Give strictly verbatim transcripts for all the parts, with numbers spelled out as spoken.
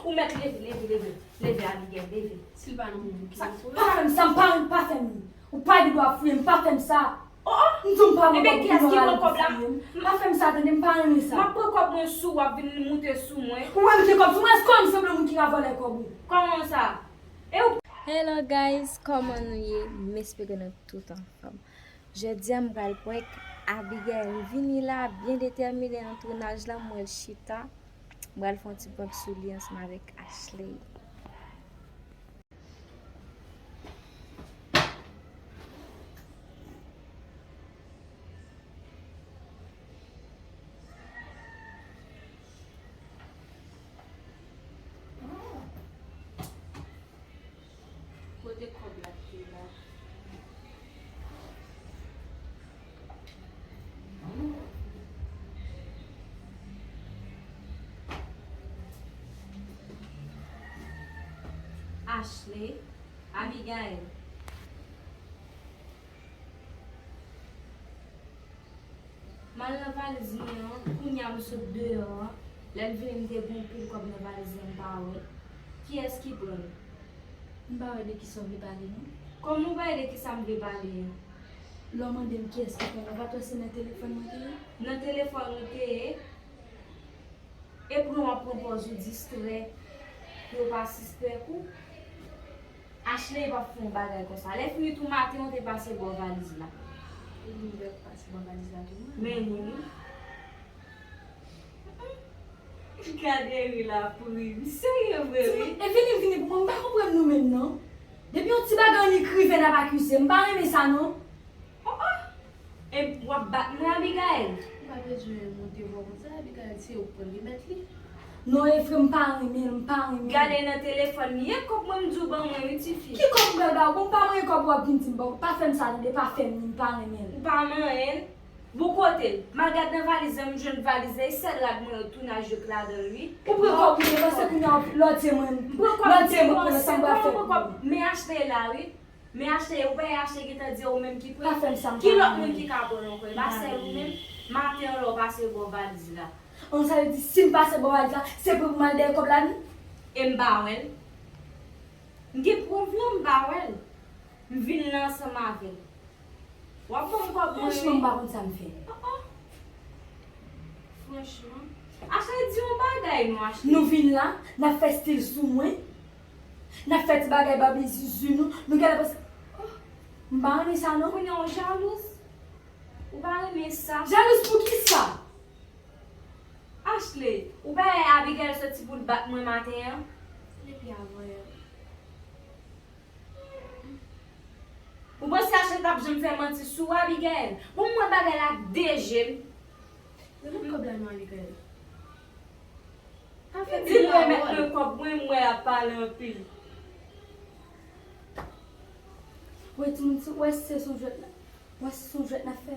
Ou mèt leve, leve, leve, leve, Abigail, leve. Si l pa nan moun ki pa, pa fè m sa, m pa, pa fè m. Ou pa gen dwa fouye m, pa fè m sa. Oh, oh. M di w m pa pran kòb pou m pran lajan pou fouye m. Pa fè m sa, tande, m pa renmen sa. M ap pran kòb mwen sou ou, w ap vin moute sou mwen. Ou wè m gen kòb sou mwen, èske w wè m sanble moun ki ka vòlè kòb ou? Kòman sa? E ou Hello guys, kòman nou ye? M espere nou tout anfòm. Jodi a m pral prank Abigail. M vini la byen detèmine nan tounaj la, m wè l chita. M pral fè yon ti prank sou li ansanm avèk Ashley. Kote kòb la te la? Ashley, Abigail. M al nan valiz mwen an, kounye a m sot deyò an. Lè m vini, m te gen anpil kòb nan valiz la, m pa wè l. Kiyès ki pran l? M pa wè de kisa w vle pale, non. Kòman w pa wè de kisa m vle pale an? Lè w mande m kiyès ki pran l, ou pa t wè se nan telefòn mwen te ye? Nan telefòn ou te ye? E pou nou ap pran pòz ou distrè, pou yo pa sispèk ou. Ashley p ap fè yon bagay konsa. Lè fini tou maten, ou te pase bò valiz la. Ou te pase bò valiz la tou, wi. Men li, wi. Gade ri la pou ri. M serye vre, wi. E vini, vini pou mwen, m pa konprann nou menm, non. Depi yon ti bagay annik rive, n ap akize. M pa renmen sa, non. Oh, oh! E w ap bat mwen, Abigail? Ou pa bezwen monte vwa konsa, Abigail, se ou k pran li mèt li. Non, e vre, m pa renmen l, m pa renmen l. Gade nan telefòn li, e kòb mwen m di w ban mwen, wi, tifi. Ki kòb m pral ba ou? Bon, m pa manyen kòb ou ap vin di m ban. Pa fè m sa, tande, pa fè m li, m pa renmen l. Ou pa manyen l? Bon, kote l? M al gad nan valiz la, m jwenn valiz la, e sèl rad mwen yo tou n a jwet ladan l, wi. Ou pran kòb ou depanse kounye a, lè w di mwen, lè w di mwen pran sa m pral fè. Men achte la, wi. Men achte, ou pa achte gentan di ou menm ki pran. Pa fè m sa, m pa renmen. Ki lòt moun ki ka pran ankò? E pa sèl ou menm. Maten an lè w pase bò valiz la. An, sa vle di, si m pase bò valiz la, se pou m al dèyè kòb la, wi? E m pa wè l. M gen prèv lan, m pa wè l. M vin la ansanm avè l. W ap ban m kòb mwen, wi. Franchman, m pa konn sa m fè. Ah, ah. Franchman. Ashley, di yon bagay non, Ashley. Nou vin la, n ap fè stil sou mwen. N ap fè ti bagay babi zuzu nou. Nou genlè panse, oh, m pa renmen sa non. Kounye a w jalouz. Ou pa renmen sa. Jalouz pou kisa? Ashley, ou pa wè Abigail soti pou l bat mwen maten an? Depi avan yè. Ou panse Ashley t ap janm fè manti sou ou, Abigail? Bon, m wè bagay la ak de je m. Remèt kòb la non, Abigail. Pa fè ti pawòl. Di l remèt mwen kòb mwen, m wè l ap pale anpil. Wè timoun, si w wè se sou jwèt la. Wè se sou jwèt n ap fè.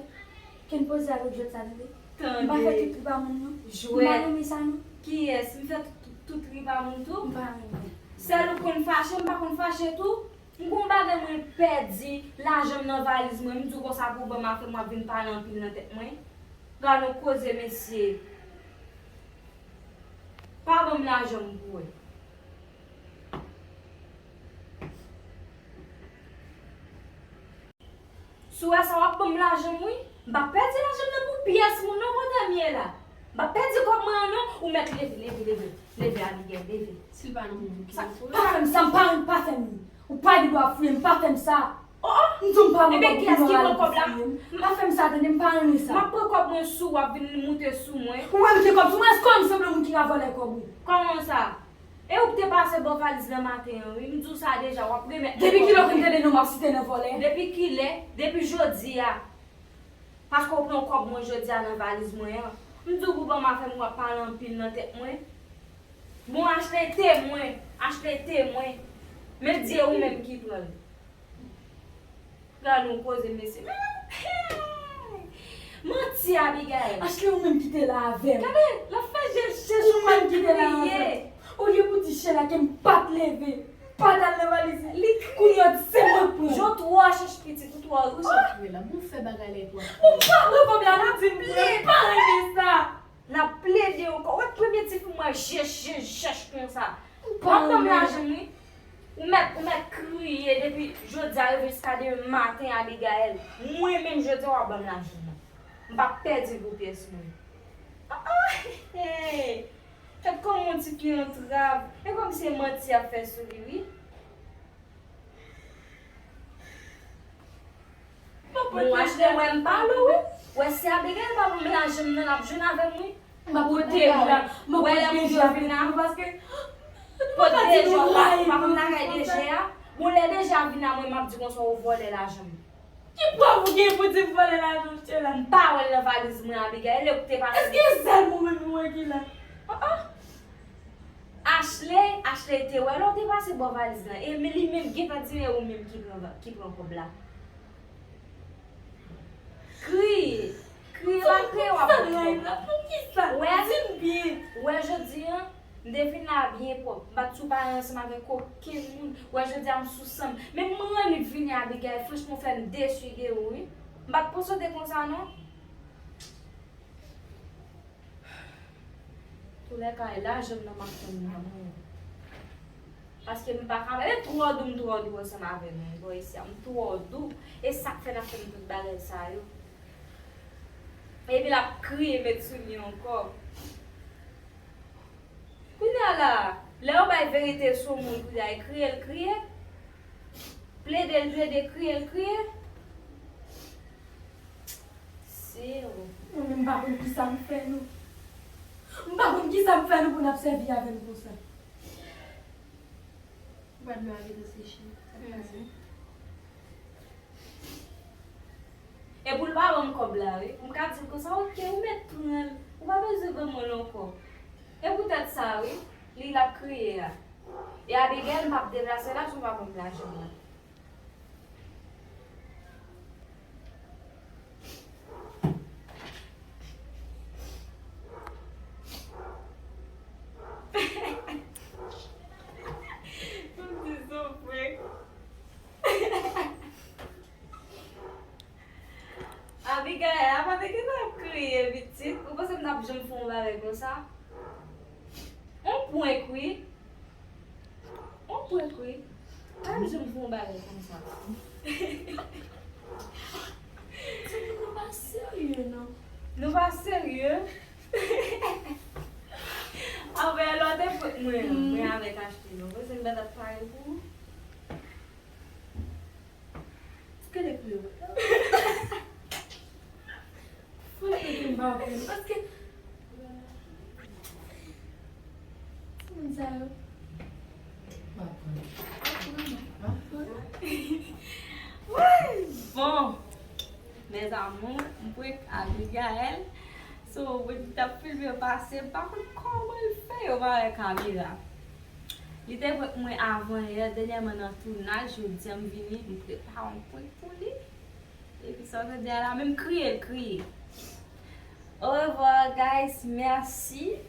Kenn poze avèk jwèt sa, tande. Tande. M pa fè tout tripa moun non. M pa renmen sa non. Kiyès? M fè tout, tout tripa moun tou? M pa renmen. Sèl ou konn fache, m pa konn fache tou. M gon bagay mwen pèdi, lajan m nan valiz mwen, m di w konsa pou w ban m afè m w ap vin pale anpil nan tèt mwen. Gad yon koze mesye. Pa ban m lajan m pou wè. Si w wè sa w ap ban m lajan m wi. M p ap pèdi lajan m nan pou pyès moun non kote m ye la. M p ap pèdi kòb mwen an non. Ou mèt leve, leve, leve. Leve Abigail, leve. Si l pa nan moun ki nan fouye. Pa fè m sa, m pa, pa fè m. Ou pa gen dwa fouye m, pa fè m sa. Oh, oh. M di w m pa renmen kòb pou nou al fouye m. Pa fè m sa tande, m pa renmen sa. M ap pran kòb mwen sou w, w ap vin moute sou mwen. Ou wè m gen kòb sou mwen, èske w wè m sanble moun ki ka vòlè kòb ou? Kòman sa? E ou k te pase bò valiz nan maten an wi, m di w sa deja, w ap remèt mwen kòb mwen. Depi kilè w konn tande non m ap site nan vòlè? Depi kilè? Depi jodi a. Paske w pran kòb mwen jodi a nan valiz mwen an. M di w pou ban m afè m, w ap pale anpil nan tèt mwen. Bon, achte te mwen, achte te mwen. Men di e ou menm ki pran l. Gad yon koze mesye. Men, hey! Manti Abigail. Ashley ou menm ki te la avè m. Gade, l ap fè je, je sou mwen ki te la avè m. Olye pou di chen la ke m pa t leve, m pa t al nan valiz li. Li kriye. Kounye a di se mwen k pran. Jan w twò chèch pitit, ou twò riche. Ou fè bagay la epi w ap kriye. Ou pa pran kòb la, nou di m pran, m pa renmen sa. N ap plede ankò. Wè premye tifi m wè je, je chèch konsa. W ap ban m lajan m, wi. Ou mèt, ou mèt kriye depi jodi a rive jiska demen maten, Abigail. Mwen menm jodi a, w ap ban m lajan m nan. M p ap pèdi l pou pyès mwen. Ah, ah, hey. Gad kòman yon ti fi antrav. E kòm se manti y ap fè sou li, wi. Bon, Ashley, wè m pale w, wi. Wè si Abigail pa ban m lajan m nan, l ap jwenn avè m, wi. M ap pote l la. Wè lè moun yo vin la. Paske pot deja, w pa konn lakay deja a. Bon, lè deja vin la, mwen, m ap di konsa, ou vòlè lajan m. Ki prèv ou gen pou di m vòlè lajan m, Sheila? M pa wè l nan valiz mwen, Abigail, lè ou te pase. Èske se sèl mwen menm ou wè ki la? Oh, oh. Ashley, Ashley te wè lè w te pase bò valiz lan. E men li menm gentan di e ou menm ki pran, ki pran kòb la. Kriye. Kriye pa kriye w ap pran kòb. Wè, wè jodi a, m te vin la byen pwòp. M pa t sou pale ansanm avèk okenn moun. Wè jodi a m sou san m. Men m rann vini Abigail, franchman w fè m desi de ou wi. M pa t panse w te konsa non. Toulèka, e lajan m nan m ap tann nan mwen. Paske m pa ka, e twò dou, m twò dou ansanm avè nou, bò isi a, m twò dou. E sa k fè n ap fè m tout bagay sa yo. Epi l ap kriye met sou li ankò. Kounye a la, lè yo bay verite sou moun, kounye a, e kriye l kriye. Plede l plede, kriye l kriye. Senyè. Mwen menm m pa konn kisa m fè nou. M pa konn kisa m fè nou pou n ap sèvi avè m konsa. Ou pa dlo a rete seche. Sa k pase? E pou l pa ban m kòb la, wi. M ka di l konsa, oke, ou mèt pran l. Ou pa bezwen ban mwen l ankò. E poutèt sa, wi, li l ap kriye a. E Abigail, m p ap deplase la si w pa ban m lajan m nan. M di sou prank. Abigail, apa te gentan ap kriye, pitit? Ou panse m t ap janm fè yon bagay konsa? On prank, wi. On prank, wi. Pa t janm fè yon bagay konsa. Se pou nou pa serye, non. Nou pa serye? Apre lè w te prank mwen, mwen avèk Ashley, non. Ou panse m pa t ap pare pou ou? Kele pou yo. Fò nou mete m pa pran. Paske ti moun sa yo. M ap pran. M ap pran. Woy, bon. Mes amours, m prank Abigail. So, mwen t ap filme yo pase, m pa konn kòman l fè yo pa wè kamera. Li te prank mwen avan yè, dènyèman nan tounaj, jodi a m vini, li prepare yon prank pou li. Epi sa w tande a la, menm kriye l kriye. Au revoir, guys. Mèsi.